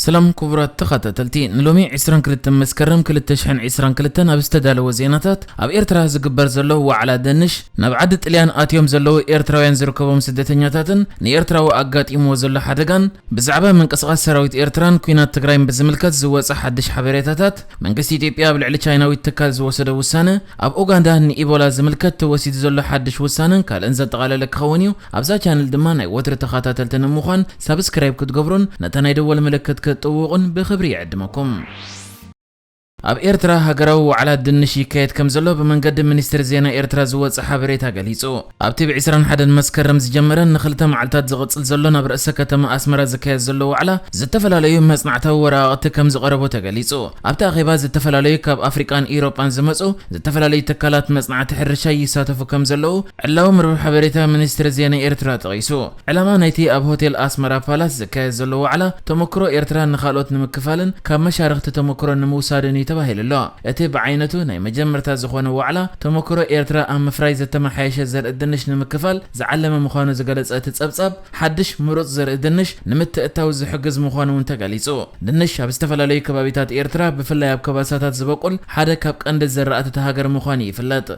ሰላም ክቡራት ተኸታተልቲ፣ ንሎሚ ዕስራን ክልተን መስከረም ክልተ ሽሕን ዕስራን ክልተን ኣብ ዝተዳለወ ዜናታት፣ ኣብ ኤርትራ ዝግበር ዘሎ ዋዕላ ደንሽ፣ ናብ ዓዲ ጥልያን ኣትዮም ዘለዉ ኤርትራውያን ዝርከቦም ስደተኛታትን ንኤርትራዊ ኣጋጢምዎ ዘሎ ሓደጋን፣ ብዛዕባ ምንቅስቓስ ሰራዊት ኤርትራን ኲናት ትግራይን ብዝምልከት ዝወጸ ሓድሽ ሓበሬታታት፣ መንግስቲ ኢትዮጵያ ኣብ ልዕሊ ቻይናዊት ትካል ዝወሰዶ ውሳነ፣ ኣብ ኡጋንዳ ንኢቦላ ዝምልከት ተወሲዱ ዘሎ ሓድሽ ውሳነን ካልእን ዘጠቓለለ ክኸውን እዩ። ኣብዛ ቻነል ድማ ናይ ወትሪ ተኸታተልቲ ንምዃን ሳብስክራይብ ክትገብሩን ነታ ናይ ደወል ምልክት ክትጥውቑን ብኽብሪ ይዕድመኩም። ኣብ ኤርትራ ሃገራዊ ዋዕላ ድንሽ ይካየድ ከም ዘሎ ብመንገዲ ሚኒስትሪ ዜና ኤርትራ ዝወጸ ሓበሬታ ገሊጹ። ኣብቲ ብ ዕስራን ሓደን መስከረም ዝጀመረን ንኽልተ መዓልታት ዝቕጽል ዘሎ ናብ ርእሰ ከተማ ኣስመራ ዝካየድ ዘሎ ዋዕላ ዝተፈላለዩ መጽናዕታዊ ወረቓቕቲ ከም ዝቐረቦ ተገሊጹ። ኣብቲ ኣኼባ ዝተፈላለዩ ካብ ኣፍሪቃን ኢሮጳን ዝመጹ ዝተፈላለዩ ትካላት መጽናዕቲ ሕርሻ ይሳተፉ ከም ዘለዉ ዕላዊ መርበብ ሓበሬታ ሚኒስትሪ ዜና ኤርትራ ጠቒሱ። ዕላማ ናይቲ ኣብ ሆቴል ኣስመራ ፓላስ ዝካየድ ዘሎ ዋዕላ ተመክሮ ኤርትራ ንኻልኦት ንምክፋልን ካብ መሻርኽቲ ተመክሮ ንምውሳድን እዩ ተባሂሉ ኣሎ። እቲ ብዓይነቱ ናይ መጀመርታ ዝኾነ ዋዕላ ተመክሮ ኤርትራ ኣብ ምፍራይ ዘተመሓየሸ ዘርኢ ድንሽ ንምክፋል ዝዓለመ ምዃኑ ዝገለጸ እቲ ጸብጻብ፣ ሓድሽ ምሩጽ ዘርኢ ድንሽ ንምትእትታው ዝሕግዝ ምዃኑ እውን ተገሊጹ። ድንሽ ኣብ ዝተፈላለዩ ከባቢታት ኤርትራ፣ ብፍላይ ኣብ ከባሳታት ዝበቁል ሓደ ካብ ቀንዲ ዘራእቲ እታ ሃገር ምዃኑ ይፍለጥ።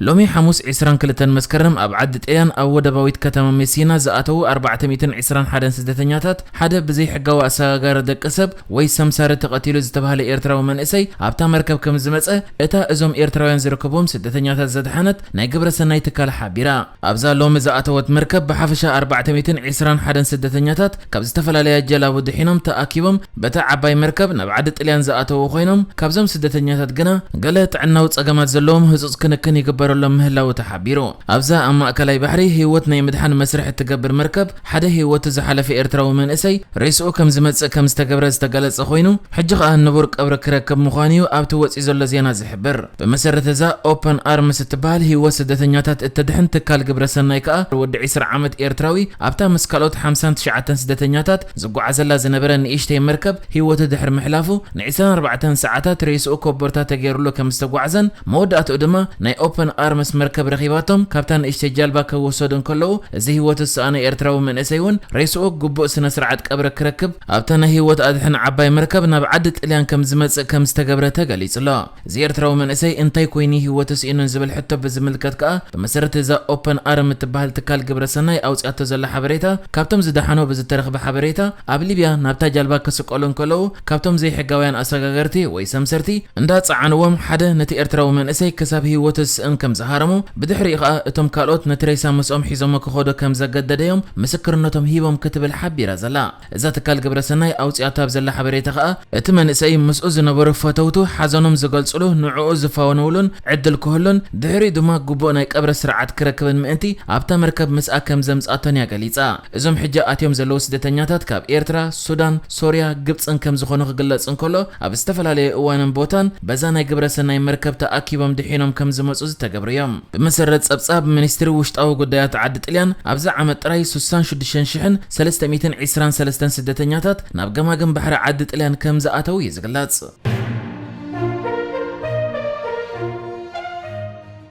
ሎሚ ሓሙስ ዕስራን ክልተን መስከረም ኣብ ዓዲ ጥልያን ኣብ ወደባዊት ከተማ ሜሲና ዝኣተዉ ኣርባዕተ ሚእትን ዕስራን ሓደን ስደተኛታት ሓደ ብዘይሕጋዊ ኣሰጋጋሪ ደቂ ሰብ ወይ ሰምሳሪ ተቐቲሉ ዝተባህለ ኤርትራዊ መንእሰይ ኣብታ መርከብ ከም ዝመጸ እታ እዞም ኤርትራውያን ዝርከብዎም ስደተኛታት ዘድሓነት ናይ ግብረ ሰናይ ትካል ሓቢራ። ኣብዛ ሎሚ ዝኣተወት መርከብ ብሓፈሻ ኣርባዕተ ሚእትን ዕስራን ሓደን ስደተኛታት ካብ ዝተፈላለያ ጀላቡ ድሒኖም ተኣኪቦም በታ ዓባይ መርከብ ናብ ዓዲ ጥልያን ዝኣተዉ ኮይኖም፣ ካብዞም ስደተኛታት ግና ገለ ጥዕናዊ ጸገማት ዘለዎም ህጹጽ ክንክን ይግበረሎም ምህላዉ ተሓቢሩ። ኣብዛ ኣብ ማእከላይ ባሕሪ ህይወት ናይ ምድሓን መስርሕ እትገብር መርከብ ሓደ ህይወቱ ዝሓለፈ ኤርትራዊ መንእሰይ ሬስኡ ከም ዝመጽእ ከም ዝተገብረ ዝተገለጸ ኮይኑ፣ ሕጂ ከኣ ንቡር ቀብሪ ክረክብ ምዃኑ እዩ ኣብቲ ወጺኡ ዘሎ ዜና ዝሕብር። ብመሰረት እዛ ኦፐን ኣርምስ እትበሃል ህይወት ስደተኛታት እተድሕን ትካል ግብረ ሰናይ ከኣ፣ ወዲ ዕስራ ዓመት ኤርትራዊ ኣብታ ምስ ካልኦት ሓምሳን ትሽዓተን ስደተኛታት ዝጓዓዘላ ዝነበረ ንእሽተይ መርከብ ህይወቱ ድሕሪ ምሕላፉ፣ ን ዕስራን ኣርባዕተን ሰዓታት ሬስኡ ኮቦርታ ተገይሩሉ ከም ዝተጓዕዘን፣ መወዳእትኡ ድማ ናይ ኦፐን ኣርምስ መርከብ ረኺባቶም ካብታ ንእሽተይ ጃልባ ክወሰዱ እንከለዉ፣ እዚ ህይወቱ ዝሰኣነ ኤርትራዊ መንእሰይ እውን ሬስኡ ግቡእ ስነ ስርዓት ቀብሪ ክረክብ ኣብታ ናይ ህይወት ኣድሕን ዓባይ መርከብ ናብ ዓዲ ጥልያን ከም ዝመጽእ ከም ዝተገብረ ተገሊጹ ኣሎ። እዚ ኤርትራዊ መንእሰይ እንታይ ኮይኑ ህይወቱ ስኢኑን ዝብል ሕቶ ብዝምልከት ከኣ፣ ብመሰረት እዛ ኦፐን ኣርም እትበሃል ትካል ግብረ ሰናይ ኣውጽኣቶ ዘላ ሓበሬታ፣ ካብቶም ዝደሓኑ ብዝተረኽበ ሓበሬታ፣ ኣብ ሊብያ ናብታ ጃልባ ክስቀሉ እንከለዉ፣ ካብቶም ዘይሕጋውያን ኣሰጋገርቲ ወይ ሰምሰርቲ እንዳጸዓንዎም ሓደ ነቲ ኤርትራዊ መንእሰይ ክሳብ ህይወቱ ዝስእን ከም ዝሃረሞ፣ ብድሕሪኡ ከኣ እቶም ካልኦት ነቲ ሬሳ ምስኦም ሒዞሞ ክኸዱ ከም ዘገደደዮም ምስክርነቶም ሂቦም ክትብል ሓቢራ ዘላ። እዛ ትካል ግብረ ሰናይ ኣውጺኣቶ ኣብ ዘላ ሓበሬታ ከኣ፣ እቲ መንእሰይ ምስኡ ዝነበሩ ፈተውቱ ሓዘኖም ዝገልጽሉ፣ ንዕኡ ዝፋወነውሉን ዕድል ክህሉን፣ ድሕሪኡ ድማ ግቡእ ናይ ቀብሪ ስርዓት ክረክብን ምእንቲ ኣብታ መርከብ ምስኣ ከም ዘምጽኣቶን እያ ገሊጻ። እዞም ሕጂ ኣትዮም ዘለዉ ስደተኛታት ካብ ኤርትራ፣ ሱዳን፣ ሶርያ፣ ግብጽን ከም ዝኾኑ ክግለጽ እንከሎ፣ ኣብ ዝተፈላለየ እዋንን ቦታን በዛ ናይ ግብረ ሰናይ መርከብ ተኣኪቦም ድሒኖም ከም ዝመጹ ዝተገብሩ እዮም። ብመሰረት ጸብጻብ ሚኒስትሪ ውሽጣዊ ጉዳያት ዓዲ ጥልያን፣ ኣብዚ ዓመት ጥራይ ስሳን ሽዱሽተን ሽሕን ሰለስተ ሚእትን ዕስራን ሰለስተን ስደተኛታት ናብ ገማግም ባሕሪ ዓዲ ጥልያን ከም ዝኣተዉ እዩ ዝግለጽ።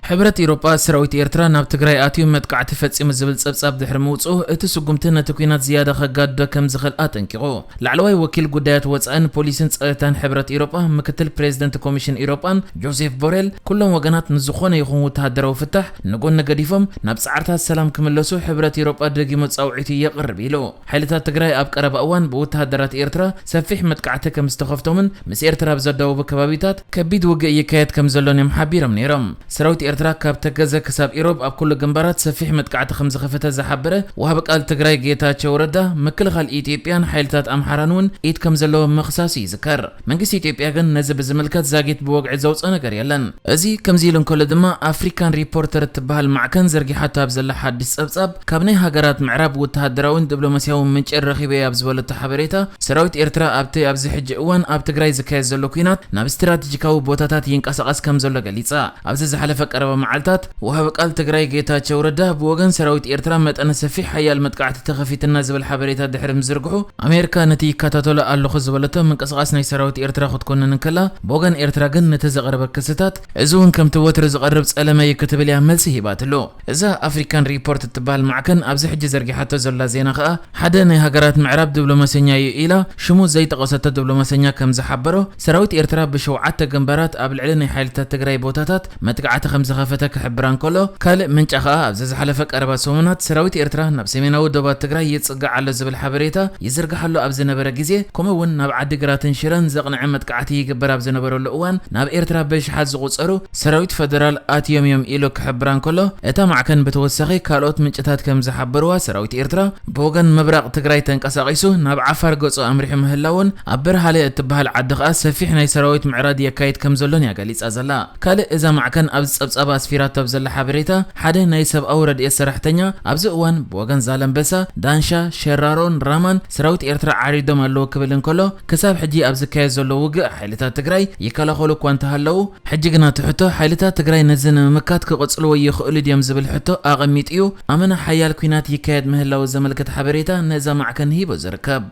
ሕብረት ኤውሮጳ፣ ሰራዊት ኤርትራ ናብ ትግራይ ኣትዩ መጥቃዕቲ ፈጺሙ ዝብል ጸብጻብ ድሕሪ ምውጽኡ፣ እቲ ስጉምቲ ነቲ ኲናት ዝያዳ ከጋድዶ ከም ዝኽእል ኣጠንቂቑ። ላዕለዋይ ወኪል ጉዳያት ወጻእን ፖሊስን ጸጥታን ሕብረት ኤውሮጳ፣ ምክትል ፕሬዚደንት ኮሚሽን ኤውሮጳን ጆሴፍ ቦሬል፣ ኩሎም ወገናት ንዝኾነ ይኹን ወተሃደራዊ ፍታሕ ንጎኒ ገዲፎም ናብ ጻዕርታት ሰላም ክምለሱ ሕብረት ኤውሮጳ ደጊሙ ጻውዒቱ የቕርብ ኢሉ። ሓይልታት ትግራይ ኣብ ቀረባ እዋን ብወተሃደራት ኤርትራ ሰፊሕ መጥቃዕቲ ከም ዝተኸፍቶምን ምስ ኤርትራ ኣብ ዘዳወቡ ከባቢታት ከቢድ ውግእ ይካየድ ከም ዘሎን እዮም ሓቢሮም ነይሮም። ሰራዊት ኤርትራ ካብ ተከዘ ክሳብ ኢሮብ ኣብ ኩሉ ግንባራት ሰፊሕ መጥቃዕቲ ከም ዝኸፈተ ዝሓበረ ወሃቢ ቃል ትግራይ ጌታቸው ረዳ፣ ምክልኻል ኢትዮጵያን ሓይልታት ኣምሓራን እውን ኢድ ከም ዘለዎ ምኽሳሱ ይዝከር። መንግስቲ ኢትዮጵያ ግን ነዚ ብዝምልከት ዛጊት ብወግዒ ዘውፅኦ ነገር የለን። እዚ ከምዚ ኢሉ እንከሎ ድማ፣ ኣፍሪካን ሪፖርተር እትበሃል ማዕከን ዘርጊሓቶ ኣብ ዘላ ሓድሽ ጸብጻብ፣ ካብ ናይ ሃገራት ምዕራብ ወተሃደራውን ዲፕሎማስያውን ምንጪ ረኺበ ኣብ ዝበለቶ ሓበሬታ፣ ሰራዊት ኤርትራ ኣብቲ ኣብዚ ሕጂ እዋን ኣብ ትግራይ ዝካየድ ዘሎ ኲናት ናብ ስትራቴጂካዊ ቦታታት ይንቀሳቐስ ከም ዘሎ ገሊጻ። ኣብዚ ዝሓለፈ ቀረባ መዓልታት ወሃቢ ቃል ትግራይ ጌታቸው ረዳ ብወገን ሰራዊት ኤርትራ መጠነ ሰፊሕ ሓያል መጥቃዕቲ ተኸፊትና ዝብል ሓበሬታ ድሕሪ ምዝርግሑ፣ ኣሜሪካ ነቲ ይከታተሎ ኣለኹ ዝበለቶ ምንቅስቓስ ናይ ሰራዊት ኤርትራ ክትኮንን እንከላ፣ ብወገን ኤርትራ ግን ነቲ ዝቐረበ ክስታት፣ እዚ እውን ከምቲ ወትሪ ዝቐርብ ጸለመ እዩ ክትብል እያ መልሲ ሂባትሉ። እዛ ኣፍሪካን ሪፖርት እትበሃል ማዕከን ኣብዚ ሕጂ ዘርጊሓቶ ዘላ ዜና ከኣ፣ ሓደ ናይ ሃገራት ምዕራብ ዲፕሎማሰኛ እዩ ኢላ ሽሙ ዘይጠቐሰቶ ዲፕሎማሰኛ ከም ዝሓበሮ፣ ሰራዊት ኤርትራ ብሸውዓተ ግንባራት ኣብ ልዕሊ ናይ ሓይልታት ትግራይ ቦታታት መጥቃዕቲ ከም ዝኸፈተ ክሕብራ እንከሎ፣ ካልእ ምንጫ ከኣ ኣብዚ ዝሓለፈ ቀረባ ሰሙናት ሰራዊት ኤርትራ ናብ ሰሜናዊ ዶባት ትግራይ ይጽጋዕ ኣሎ ዝብል ሓበሬታ ይዝርግሓሉ ኣብ ዝነበረ ግዜ፣ ከምኡ እውን ናብ ዓዲግራትን ሽረን ዘቕንዐ መጥቃዕቲ ይግበር ኣብ ዝነበረሉ እዋን ናብ ኤርትራ ብኣሽሓት ዝቑጸሩ ሰራዊት ፈደራል ኣትዮም እዮም ኢሉ ክሕብራ እንከሎ፣ እታ ማዕከን ብተወሳኺ ካልኦት ምንጭታት ከም ዝሓበርዋ፣ ሰራዊት ኤርትራ ብወገን ምብራቕ ትግራይ ተንቀሳቒሱ ናብ ዓፋር ገጹ ኣምሪሑ ምህላውን ኣብ በርሃለ እትበሃል ዓዲ ከኣ ሰፊሕ ናይ ሰራዊት ምዕራድ የካይድ ከም ዘሎን እያ ገሊጻ ዘላ። ካልእ እዛ ማዕከን ኣብዚ ጸብጻብ ኣስፊራቶ ኣብ ዘላ ሓበሬታ፣ ሓደ ናይ ሰብኣዊ ረድኤት ሰራሕተኛ ኣብዚ እዋን ብወገን ዛላምበሳ፣ ዳንሻ፣ ሸራሮን ራማን ሰራዊት ኤርትራ ዓሪዶም ኣለዉ ክብል እንከሎ፣ ክሳብ ሕጂ ኣብ ዝካየድ ዘሎ ውግእ ሓይልታት ትግራይ ይከላኸሉ እኳ እንተሃለዉ፣ ሕጂ ግና እቲ ሕቶ፣ ሓይልታት ትግራይ ነዚ ንምምካት ክቕጽልዎ ይኽእሉ ድዮም ዝብል ሕቶ ኣቐሚጡ እዩ። ኣመና ሓያል ኲናት ይካየድ ምህላው ዘመልክት ሓበሬታ ነዛ ማዕከን ሂቡ ዝርከብ።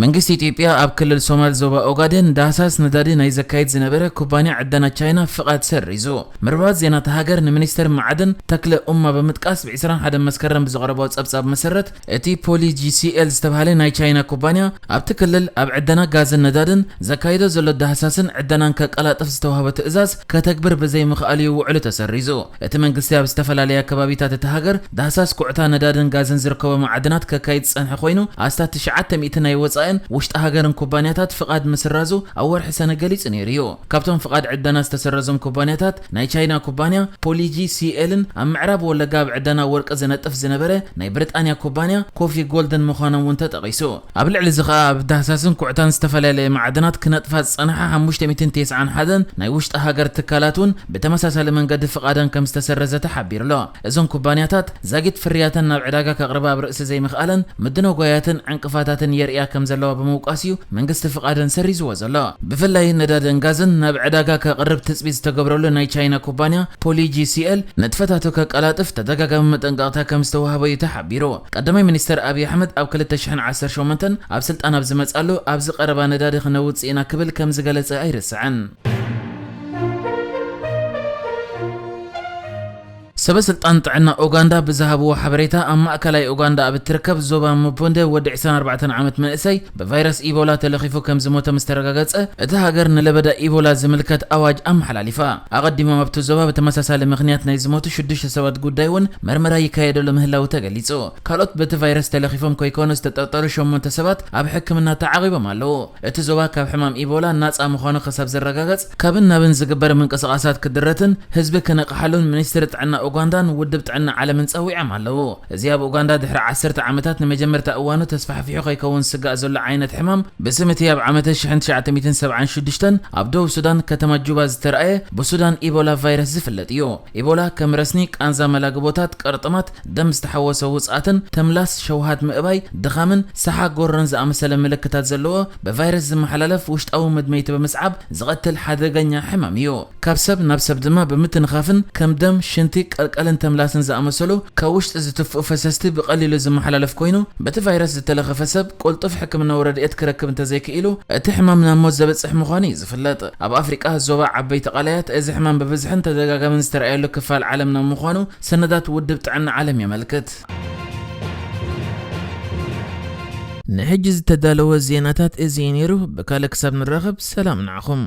መንግስቲ ኢትዮጵያ ኣብ ክልል ሶማል ዞባ ኦጋዴን ዳህሳስ ነዳዲ ናይ ዘካይድ ዝነበረ ኩባንያ ዕደና ቻይና ፍቓድ ሰሪዙ። መርበባት ዜና እታ ሃገር ንሚኒስተር ማዕድን ተክለ ኡማ ብምጥቃስ፣ ብ ዕስራን ሓደን መስከረም ብዘቕረቦ ጸብጻብ መሰረት፣ እቲ ፖሊ ጂ ሲ ኤል ዝተባህለ ናይ ቻይና ኩባንያ፣ ኣብቲ ክልል ኣብ ዕደና ጋዝን ነዳድን ዘካይዶ ዘሎ ዳህሳስን ዕደናን ከቀላጥፍ ዝተዋህበ ትእዛዝ ከተግብር ብዘይምኽኣሉ እዩ ውዕሉ ተሰሪዙ። እቲ መንግስቲ ኣብ ዝተፈላለያ ከባቢታት እታ ሃገር ዳህሳስ ኩዕታ ነዳድን ጋዝን ዝርከቦ ማዕድናት ከካይድ ዝጸንሐ ኮይኑ፣ ኣስታት ትሽዓተ ሚእቲ ናይ ወጻእን ውሽጢ ሃገርን ኩባንያታት ፍቓድ ምስራዙ ኣብ ወርሒ ሰነ ገሊጹ ነይሩ እዩ። ካብቶም ፍቓድ ዕደና ዝተሰረዞም ኩባንያታት፣ ናይ ቻይና ኩባንያ ፖሊ ጂ ሲ ኤልን ኣብ ምዕራብ ወለጋ ኣብ ዕደና ወርቂ ዝነጥፍ ዝነበረ ናይ ብሪጣንያ ኩባንያ ኮፊ ጎልድን ምዃኖም እውን ተጠቒሱ። ኣብ ልዕሊ እዚ ኸኣ፣ ኣብ ዳህሳስን ኩዕታን ዝተፈላለየ ማዕድናት ክነጥፋ ዝጸንሓ ሓሙሽተ ሚእትን ተስዓን ሓደን ናይ ውሽጢ ሃገር ትካላት እውን ብተመሳሳሊ መንገዲ ፍቓደን ከም ዝተሰረዘ ተሓቢሩ ኣሎ። እዞን ኩባንያታት ዛጊት ፍርያተን ናብ ዕዳጋ ከቕርባ ኣብ ርእሲ ዘይምኽኣለን፣ ምድንጓያትን ዕንቅፋታትን የርእያ ከም ዘለዋ ብምውቃስ እዩ መንግስቲ ፍቓደን ሰሪዝዎ ዘሎ። ብፍላይ ነዳድን ጋዝን ናብ ዕዳጋ ከቕርብ ትጽቢት ዝተገብረሉ ናይ ቻይና ኩባንያ ፖሊ ጂ ሲ ኤል ንጥፈታቱ ከቀላጥፍ ተደጋጋሚ መጠንቀቕታ ከም ዝተዋህቦ እዩ ተሓቢሩ። ቀዳማይ ሚኒስተር ኣብይ ኣሕመድ ኣብ ክልተ ሽሕን ዓሰርተ ሸሞንተን ኣብ ስልጣን ኣብ ዝመጻሉ፣ ኣብዚ ቀረባ ነዳዲ ክነውጽእ ኢና ክብል ከም ዝገለጸ ኣይርስዕን። ሰበ ስልጣን ጥዕና ኡጋንዳ ብዝሃብዎ ሓበሬታ፣ ኣብ ማእከላይ ኡጋንዳ ኣብ እትርከብ ዞባ ሙቦንደ ወዲ ዕስራን ኣርባዕተን ዓመት መንእሰይ ብቫይረስ ኢቦላ ተለኺፉ ከም ዝሞተ ምስ ተረጋገጸ፣ እታ ሃገር ንለበዳ ኢቦላ ዝምልከት ኣዋጅ ኣመሓላሊፋ። ኣቐዲሞም ኣብቲ ዞባ ብተመሳሳሊ ምኽንያት ናይ ዝሞቱ ሽዱሽተ ሰባት ጉዳይ እውን መርመራ ይካየደሉ ምህላዉ ተገሊጹ። ካልኦት በቲ ቫይረስ ተለኺፎም ከይኮኑ ዝተጠርጠሩ ሸሞንተ ሰባት ኣብ ሕክምና ተዓቒቦም ኣለዉ። እቲ ዞባ ካብ ሕማም ኢቦላ ናጻ ምዃኑ ክሳብ ዝረጋገጽ፣ ካብን ናብን ዝግበር ምንቅስቓሳት ክድረትን ህዝቢ ክነቕሓሉን ሚኒስትሪ ጥዕና ኡጋንዳን ውድብ ጥዕና ዓለምን ጸዊዖም ኣለዉ። እዚ ኣብ ኡጋንዳ ድሕሪ ዓሰርተ ዓመታት ንመጀመርታ እዋኑ ተስፋሕፊሑ ከይከውን ዝስጋእ ዘሎ ዓይነት ሕማም፣ ብስም እቲ ኣብ ዓመተ ሽሕን ትሽዓተ ሚእትን ሰብዓን ሽዱሽተን ኣብ ደቡብ ሱዳን ከተማ ጁባ ዝተራእየ ብሱዳን ኢቦላ ቫይረስ ዝፍለጥ እዩ። ኢቦላ ከም ረስኒ፣ ቃንዛ መላግቦታት፣ ቅርጥማት፣ ደም ዝተሓወሶ ውጽኣትን ተምላስ ሸውሃት ምእባይ፣ ድኻምን ሰሓ ጎረን ዝኣመሰለ ምልክታት ዘለዎ፣ ብቫይረስ ዝመሓላለፍ ውሽጣዊ መድመይቲ ብምስዓብ ዝቐትል ሓደገኛ ሕማም እዩ። ካብ ሰብ ናብ ሰብ ድማ ብምትንኻፍን ከም ደም፣ ሽንቲ፣ ቀልቀልን ተምላስን ዝኣመሰሉ ካብ ውሽጢ ዝትፍኡ ፈሰስቲ ብቐሊሉ ዝመሓላለፍ ኮይኑ፣ በቲ ቫይረስ ዝተለኸፈ ሰብ ቅልጡፍ ሕክምናዊ ረድኤት ክረክብ እንተዘይክኢሉ፣ እቲ ሕማም ናብ ሞት ዘብጽሕ ምዃኑ እዩ ዝፍለጥ። ኣብ ኣፍሪቃ ዞባ ዓበይቲ ቀላያት እዚ ሕማም ብብዝሕን ተደጋጋምን ዝተረኣየሉ ክፋል ዓለምና ምዃኑ ሰነዳት ውድብ ጥዕና ዓለም የመልክት። ንሕጂ ዝተዳለወ ዜናታት እዚ እዩ ነይሩ። ብካልእ ክሳብ ንራኸብ፣ ሰላም ንዓኹም።